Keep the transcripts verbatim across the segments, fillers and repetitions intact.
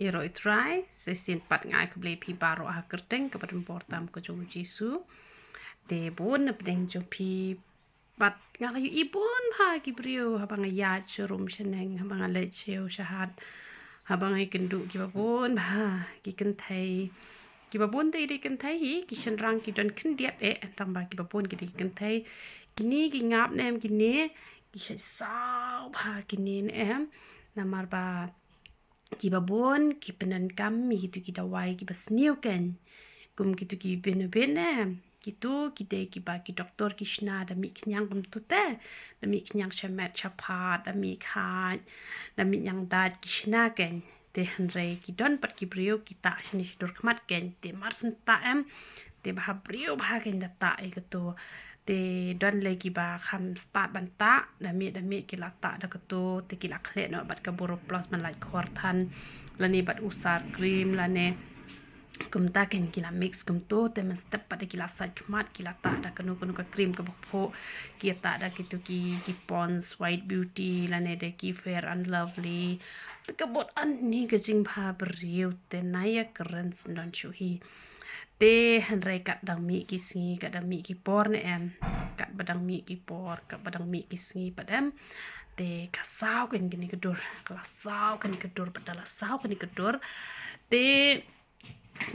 Ïaroh ïa u Trai, shisien pat nga ai khublei ïa phi baroh ha ka kyrteng kaba donbor tam ka jong u Jisu. Te bun na pdeng jong phi pat nga la ïohi bun bha ki briew haba nga ïaid sha rum sha neng, haba nga leit sha ïew sha hat, haba nga ïakynduh kiba bun bha ki kynthei. Kiba bun te ki dei kynthei hi, ki shynrang ki don khyndiat eh, tangba kiba bun ki dei ki kynthei. Kine ki ngap ne em kine, ki shait saw bha kine ne em. Namar ba kiba bun ki pyndonkam ïa kitu ki dawai kiba sniew kein. Kum kitu ki Benobin ne em. Kitu ki dei kiba ki doktor ki shna da mih khñiang kumtu te. Da mih khñiang shamet shaphad, da mih khait, da mih ñiangdait ki shna kein. Te hynrei ki don pat ki briew ki tah shane sha dur khmat kein. Te mar shen tah em. Te bha briew bha kein da tah ïa katu. Te don lei kiba kham stad ban tah, da miet da miet ki la tah da katu, te ki la khleh noh bad ka Boroplus ban lait khor than, lane bad u Sar cream, lane kumta kein ki la mix kumtu, te mynstep pat da ki la sait khmat, ki la tah da kano kano ka cream kaba phuh, ki tah da kitu ki, ki Pond's White Beauty, lane da ki Fair and Lovely. Te ka bud ani ka jingbha briew, te na ïakren sngewdon shuh hi. Te hynrei kat dang mih ki sngi, kat dang mih ki por ne em. Kat ba dang mih ki por, kat ba dang mih ki sngi pat em. Te ka saw kein kane ka dur, ka la saw kein ka dur, pat da la saw kein ka dur. Te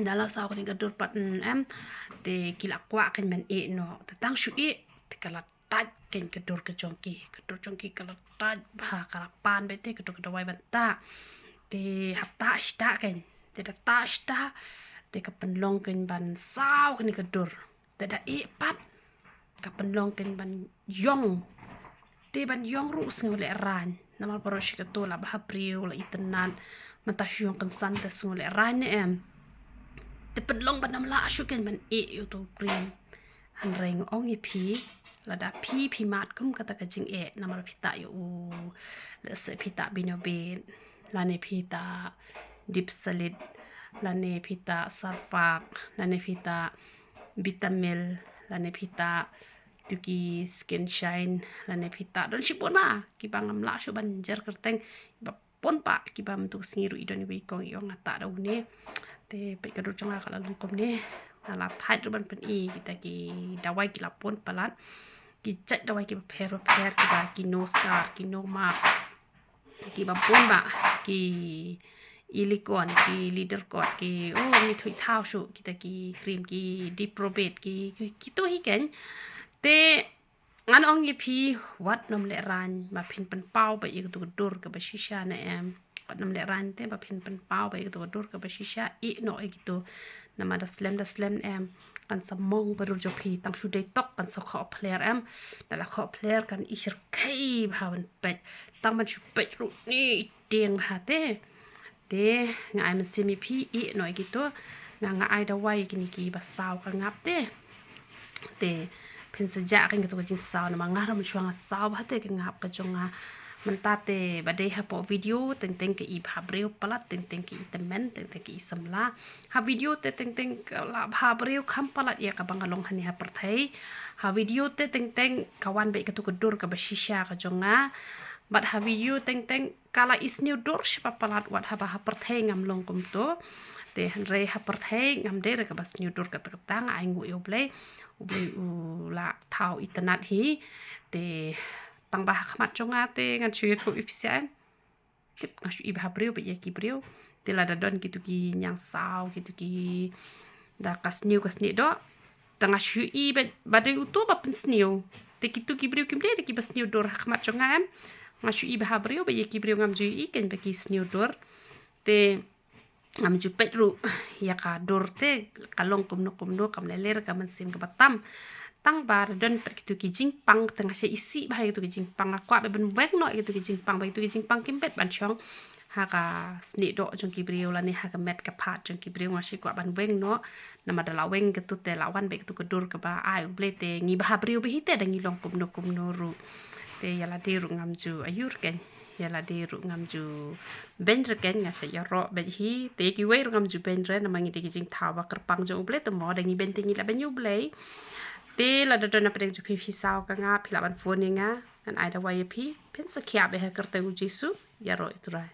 da la saw kein ka dur pat, mm, em. Te ki la kwah kein ban ïeh noh. Te tang shu ïeh, te ka la tait kein ka dur ka jong ki. Ka dur jong ki ka la tait bha, ka la pan beit te ka dur ka dawai ban tah. Te hap tah shi tah kein. Te da tah shi tah, te ka pynlong kein ban saw kane ka dur. Te da ïeh pat, ka pynlong kein ban ïong. Te ban ïong ruh sngew lehraiñ. Namar baroh shi kato la bha briew, la itynnad. Mynta shu ïong kynsan te sngew lehraiñ ne em. Te pynlong ban ym lah shuh kein ban ïeh ïa utu u cream. Hynrei nga ong ïa phi, lada phi, phi mad kum kata ka jingeh, namar phi tah ïa u, lehse phi tah Benobin, lane phi tah Dipsalit, lane phi tah Sarfaq, lane phi tah Bitamil, lane phi tah tu ki Skin Shine, lane phi tah don shibun bha kiba ngam lah shuh ban jer kyrteng, ba bun bha kiba mynta ka sngi ruh i don iwei i kong i ong nga tah da une. Te peit ka dur jong nga ka la long kumne. Nga la thait ruh ban pyni kita ki dawai ki la bun palat. Ki jait dawai kiba pher ba pher kiba ki no scar, ki no mark. Kiba bun bha ki Elikon, ki Leadercon, ki, oh, mi thuh thaw shuh kita ki cream, ki Diprobate, ki, ki, kitu hi kein. Te ngan ong ïa phi, wat nym lehraiñ ba phin pynpaw beit ïa katu ka dur kaba shisha ne em. Wat nym lehraiñ te ba phin pynpaw beit ïa katu ka dur kaba shisha, ïeh noh ïa kitu. Namar da slem da slem ne em, kan sa mong ba dur jong phi, tang shu dei tok kan sa khoh phler em. Da la khoh phler kan i shyrkhei bha ban peit. Tang ban shu peit ruh ne i tieng bha te. Te nga ai mynsiem ïa phi, ïeh noh ïa kitu. Nga, nga ai dawai ïa kine kiba saw ka ngap te. Te phin sa jah kein katu ka jingsaw, namar nga ruh mynshuwa nga saw bha te ka ngap ka jong nga. Mynta te ba dei hapoh video teng teng ka i bha briew palat, teng teng ka i tymmen, teng teng ka i samla. Ha video te teng teng ka la bha briew kham palat ïa kaba nga long hangne ha pyrthei. Ha video te teng teng ka wan beit katu ka dur kaba shisha ka jong nga. Bad ha video teng teng ka la i sniew dur shi palat, wat haba ha pyrthei ngam long kumtu. Te hynrei ha pyrthei ngam dei re kaba sniew dur kata kata, nga ai nguh ïa U Blei. U Blei u la thaw itynnad hi. Te tang ba ha khmat jong nga te ngan shu ïathuh ïa phi sha em. Tip nga shu i bha briew beit ïa ki briew. Te lada don kitu ki ñiangsaw, kitu ki da ka sniew ka snieh doh. Te nga shu i ba, ba dei uto ba pynsniew. Te kitu ki briew kim dei da kiba sniew dur ha khmat jong nga em. Nga shu i bha briew beit ïa ki briew, ngam ju i kein ba ki sniew dur. Te ngam ju peit ruh ïa ka dur te ka long kumno kumno, kam lei lei re ka mynsiem kaba tam. Tang ba da don pat kitu ki jingpang, te nga shu isih bha ïa kitu ki jingpang, nga kwah beit ban weng noh ïa kitu ki jingpang, ba kitu ki jingpang kim bit ban shong ha ka snieh doh jong ki briew lane ha ka met ka phad jong ki briew, nga shu kwah ban weng noh. Namar da la weng katu te la wan beit katu ka dur kaba ai U Blei, te ngi bha briew beit hi te da ngi long kumno kumno ruh. Te ïa lade ruh ngam ju aiu re kein. Ïa lade ruh ngam ju beiñ re kein, nga shu ïaroh beit hi. Te ïa kiwei ruh ngam ju beiñ re, namar ngi dei ki jingthaw ba kyrpang jong U Blei, te mo da ngi beiñ te ngi la beiñ U Blei. Te lada don na pdeng jong phi phi saw ka ngap, phi lah ban phone ïa nga, ngan ai dawai ïa phi. Phin sa khiah beit ha ka kyrteng U Jisu. Ïaroh ïa U Trai.